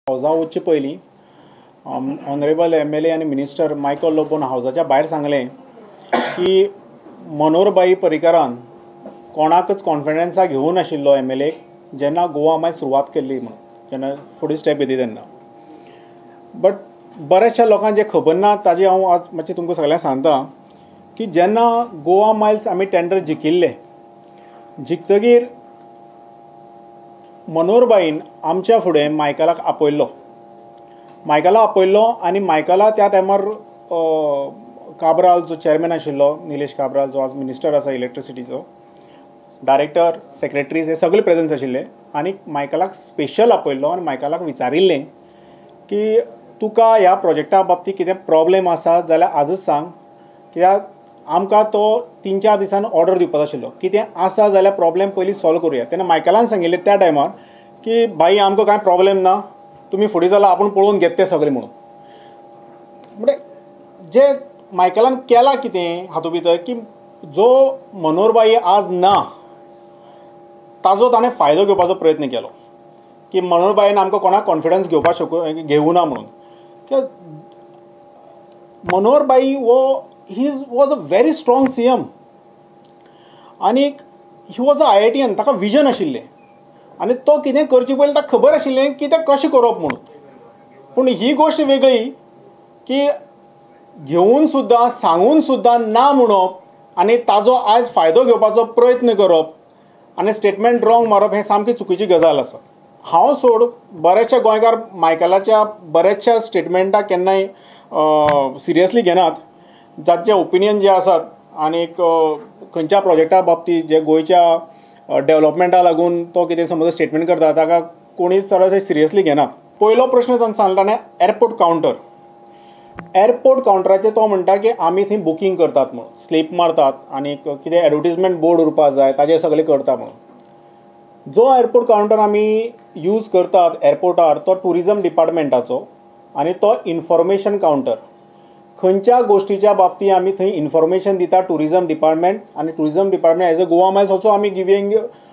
हावजा वचचे पयलीं honourable MLA आनी मिनिस्टर मायकल लोबोन हावजाच्या भायर सांगलें की मनोहरभाई पर्रीकारान कोणाकच कॉन्फिडन्सा घेवूं नाशिल्लो MLA जेन्ना गोवा मायल्स सुरवात केल्ली म्हणून, जेन्ना फुडें स्टेप घेतली तेन्ना. बट बऱ्याचशा लोकांक जें खबर ना ताजें हांव आज मातशें तुमकां सगळ्यांक सांगता की जेन्ना गोवा मायल्स आमी टेंडर जिखिल्लें, जिखतगीर मनोहरभाईन आमच्या फुडें मायकलाक आपयल्लो, मायकला आपयल्लो आनी मायकला त्या टायमार काब्राल जो चेअरमॅन आशिल्लो, निलेश काब्राल जो आज मिनिस्टर आसा इलेक्ट्रिसिटीचो, डायरेक्टर, सेक्रेटरीज हे सगळे प्रेजन्स आशिल्ले आनी मायकलाक स्पेशल आपयल्लो आनी मायकलाक विचारिल्लें की तुका ह्या प्रोजेक्टा बाबतींत कितें प्रॉब्लेम आसा जाल्यार आजच सांग, कित्याक आमकां तो 3-4 दिसान ऑर्डर दिवपाचो आशिल्लो, कितें आसा जाल्यार प्रॉब्लेम पयलीं सॉल्व करुया. तेन्ना मायकलान सांगिल्लें त्या टायमार की भाई आमकां कांय प्रॉब्लेम ना, तुमी फुडें जाल्यार आपूण पळोवन घेत तें सगळें म्हणून. म्हणजे जे मायकलान केलां कितें हातूंत भितर की जो मनोहरभाई आज ना ताजो ताणें फायदो घेवपाचो प्रयत्न केलो की मनोहरभाईन आमकां कोणाक कॉन्फिडन्स घेवपाक घेवना ना म्हणून. कित्याक मनोहरभाई हो he was a very strong CM आनीक he was a IITian, ताका विजन आशिल्लें आनी तो कितें करचें पयलीं ताका खबर आशिल्लें की तें कशें करप म्हणून. पूण ही गोश्ट वेगळी की घेवन सुद्दां सांगून सुद्दां ना म्हणप आनी ताजो आयज फायदो घेवपाचो प्रयत्न करप आनी स्टेटमेंट रॉंग मारप हें सामकी चुकीची गजाल आसा. हांव सोड बऱ्याचशा गोंयकार मायकलाच्या बऱ्याचशा स्टेटमेंटाक केन्नाय सिरियसली घेनात, जांचे ओपिनियन जे आसात आनीक खंयच्या प्रोजेक्टा बाबतींत जे गोंयच्या डेवलपमेंटा लागून तो कितें समज स्टेटमेंट करता ताका कोणीच चड सिरियसली घेनात. पयलो प्रश्न ताणें सांगला ताणें एअरपोर्ट कावंटर, एअरपोर्ट कावंटराचेर तो म्हणटा की आमी थंय बुकींग करतात म्हणून, स्लीप मारतात आनी कितें एडवर्टीजमेंट बोर्ड उरपाक जाय ताजेर सगळें करता म्हणून. जो एअरपोर्ट कावंटर आमी यूज करतात एअरपोर्टार तो ट्युरिजम डिपार्टमेंटाचो आनी तो इन्फॉर्मेशन कावंटर, खंयच्या गोश्टीच्या बाबतींत आमी थंय इन्फॉर्मेशन दिता ट्युरिजम डिपार्टमेंट आनी tourism department as a Goa Miles also आमी गिवींग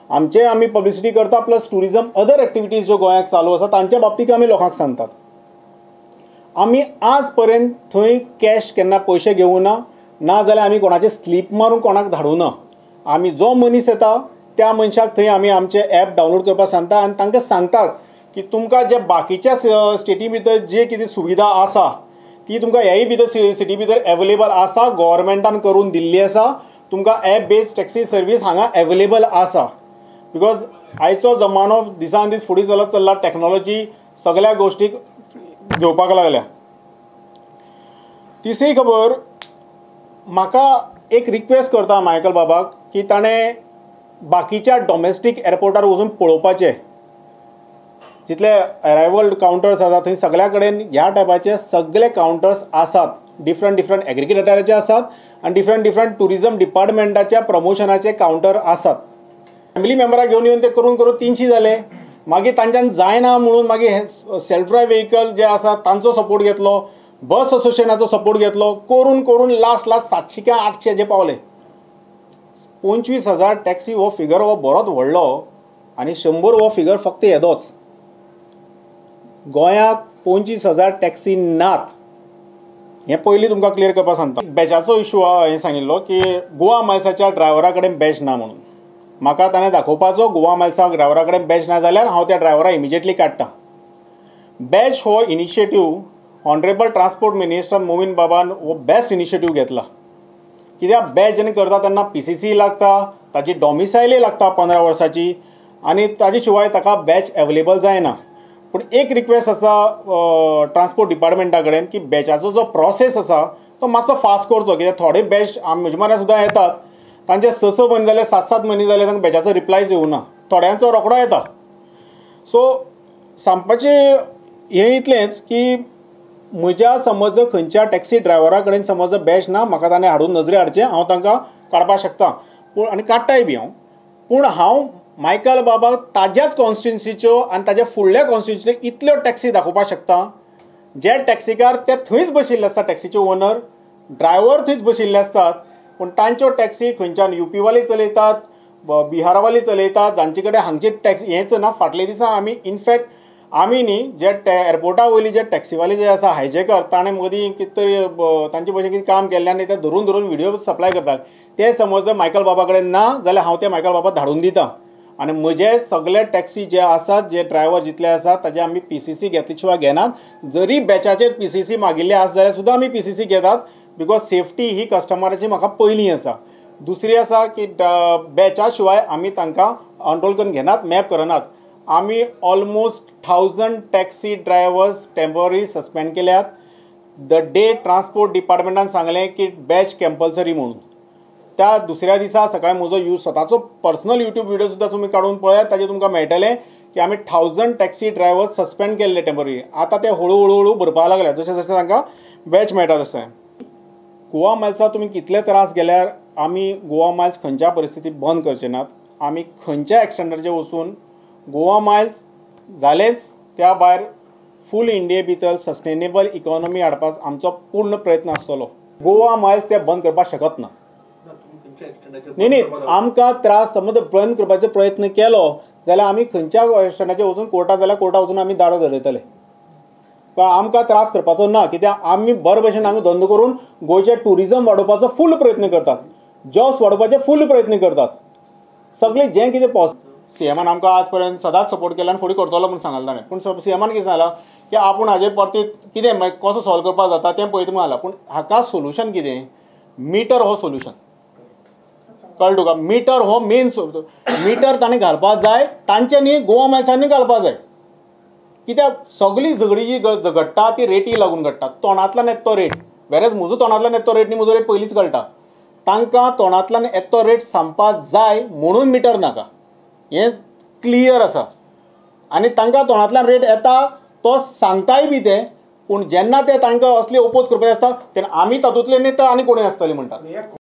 आमचे आमी पब्लिसिटी करता, प्लस ट्युरिजम अदर एक्टिविटीज ज्यो गोंयांत चालू आसा तांच्या बाबतींत आमी लोकांक सांगतात. आमी आज पर्यंत थंय कॅश केन्ना पयशे घेवूं ना, ना जाल्यार आमी कोणाचे स्लीप मारून कोणाक धाडूं ना. आमी जो मनीस येता त्या मनशाक थंय आमी आमचें एप डावनलोड करपाक सांगता आनी तांकां सांगतात की तुमकां जे बाकीच्या स्टेटी भितर जे कितें सुविधा आसा ती तुमकां ह्याय भितर सिटी भितर एवेलेबल आसा, गोवोरमेंटान करून दिल्ली आसा, तुमकां एप बेस्ड टॅक्सी सर्वीस हांगा एवेलेबल आसा. Because आयचो जमानो दिसान दीस फुडें चलत चल्ला, टॅक्नोलॉजी सगळ्या गोश्टीक घेवपाक लागल्या. तिसरी खबर, म्हाका एक रिक्वेस्ट करता मायकल बाबाक की ताणें बाकीच्या डॉमेस्टीक एअरपोर्टार वचून पळोवपाचें, जितले अरायवल कावंटर्स आसात थंय सगळ्या कडेन ह्या टायपाचे सगळे कावंटर्स आसात, डिफरंट डिफरंट एग्रीगेटराचे आसात आनी डिफरंट डिफरंट ट्युरिजम डिपार्टमेंटाच्या प्रमोशनाचे कावंटर आसात. फॅमिली मेंबराक घेवन येवन ते करून करून 300 जाले, मागीर तांच्यान जायना म्हणून मागीर हे सेल्फ ड्रायव्ह व्हेकल जे आसा तांचो सपोर्ट घेतलो, बस असोसिएशनाचो सपोर्ट घेतलो, करून करून लास्ट लास्ट 700 काय 800 जे पावले. 25,000 टॅक्सी हो फिगर हो बरोच व्हडलो आनी 100 हो फिगर फक्त येदोच. गोंयांत 25,000 टॅक्सी नात हें पयलीं तुमकां क्लियर करपाक सांगता. बॅचाचो इशू हें सांगिल्लो की गोवा मायल्साच्या ड्रायव्हरा कडेन बॅच ना म्हणून, म्हाका ताणें दाखोवपाचो गोवा मायल्सा ड्रायव्हरा कडेन बॅच ना जाल्यार हांव त्या ड्रायव्हरा इमिजिएटली काडटा. बॅच हो initiative honourable transport minister Momin बाबान हो बेस्ट इनिशिएटीव घेतला, कित्याक बॅच जेन्ना करता तेन्ना PCC लागता, ताजी डॉमिसायलय लागता 15 वर्साची आनी ताजे शिवाय ताका बॅच एवेलेबल जायना. पूण एक रिक्वेस्ट आसा ट्रान्सपोर्ट डिपार्टमेंटा कडेन की बॅचाचो जो प्रोसेस आसा तो मातसो फास्ट करचो, कित्याक थोडे बॅच म्हजे म्हऱ्यान सुद्दां येतात तांचे 6-6 म्हयने जाले, 7-7 म्हयने जाले तांकां बॅचाचो रिप्लायच येवना, थोड्यांचो रोकडो येता. सो सांगपाचें हें इतलेंच की म्हज्या समज खंयच्या टॅक्सी ड्रायव्हरा कडेन समज बॅच ना, म्हाका ताणें हाडून नजरे हाडचें, हांव तांकां काडपाक शकता पूण आनी काडटाय बी हांव. पूण हांव मायकल बाबाक ताज्याच कॉन्स्टिट्युन्सीच्यो आनी ताज्या फुडल्या कॉन्स्टिट्युन्सीच्यो इतल्यो टॅक्सी दाखोवपाक शकता जे टॅक्सीकार ते थंयच बशिल्ले आसता, टॅक्सीचे ओनर ड्रायव्हर थंयच बशिल्ले आसतात, पूण तांच्यो टॅक्सी खंयच्यान युपीवाले चलयतात, बिहारवाले चलयतात, जांचे कडेन हांगची टॅक्सी हेंच ना. फाटल्या दिसा आमी इनफॅक्ट आमी न्ही जे एअरपोर्टा वयली जे टॅक्सीवाले जे आसा हायजेकर ताणें मदीं कितें तरी तांचे भशेन कितें काम केल्लें आनी ते धरून धरून व्हिडियो सप्लाय करतात. ते समज जर मायकल बाबा कडेन ना जाल्यार हांव ते मायकल बाबा धाडून दिता. आनी म्हजे सगळे टॅक्सी जे आसात, जे ड्रायवर जितले आसात ताजे आमी PCC घेतले शिवाय घेनात. जरी बॅचाचेर PCC मागिल्ले आसा जाल्यार सुद्दां आमी PCC घेतात, because safety ही कस्टमराची म्हाका पयलीं आसा. दुसरी आसा की बॅचा शिवाय आमी तांकां एनरोल करून घेनात, मॅप करनात. आमी almost 1000 taxi drivers temporary suspend केल्यात. The day transport डिपार्टमेंटान सांगलें की बॅच कंपल्सरी म्हणून, त्या दुसऱ्या दिसा सकाळी म्हजो स्वताचो पर्सनल यूट्यूब व्हिडिओ सुद्दां तुमी काडून पळयात, ताजेर तुमकां मेळटलें की आमी 1000 टॅक्सी ड्रायवर्स सस्पेंड केल्ले टेम्पररी. आतां ते हळू हळू हळू भरपाक लागले जशें जशें तांकां बॅच मेळटा तशें. गोवा मायल्सा तुमी कितले त्रास गेल्यार आमी गोवा मायल्स खंयच्या परिस्थितीत बंद करचे नात. आमी खंयच्या एक्सटेंडाचेर वचून गोवा मायल्स जालेंच, त्या भायर फूल इंडिये भितर सस्टेनेबल इकॉनॉमी हाडपाक आमचो पूर्ण प्रयत्न आसतलो. गोवा मायल्स ते बंद करपाक शकत ना. न्ही न्ही, आमकां त्रास समज बंद करपाचो प्रयत्न केलो जाल्यार आमी खंयच्या एक्सटेंडाचेर वचून कोर्टात जाल्यार कोर्टात वचून आमी दारो धरयतले. आमकां त्रास करपाचो ना, कित्याक आमी बरे भशेन हांगा धंदो करून गोंयचें ट्युरिजम वाडोवपाचो फूल प्रयत्न करतात, जॉब्स वाडोवपाचे फूल प्रयत्न करतात. सगळें जें कितें सीएमान आमकां आज पर्यंत सदांच सपोर्ट केला आनी फुडें करतलो म्हूण सांगलें ताणें. पूण सीएमान कितें सांगलां की आपूण हाजेर परती कितें मागीर कसो सॉल्व करपाक जाता तें पळयता म्हूण सांगलां. पूण हाका सोल्युशन कितें? मिटर हो सोल्युशन. कळ्ळें तुका? मिटर हो मेन मिटर ताणें घालपाक जाय, तांचे न्ही गोवा मायल्सांनी घालपाक जाय. कित्याक सगळीं झगडीं जी घडटा ती रेटी लागून घडटा. तोंडांतल्यान येता तो रेट, वेरेज म्हजो तोंडांतल्यान येता तो रेट न्ही, म्हजो रेट पयलींच कळटा. तांकां तोंडांतल्यान येता तो रेट सांगपाक जाय म्हणून मिटर नाका, हें क्लियर आसा. आनी तांकां तोंडांतल्यान रेट येता तो सांगताय बी ते, पूण जेन्ना ते तांकां असले ओपोज करपाचे आसता तेन्ना आमी तातूंतले नेता आनी कोणूय आसतले म्हणटात.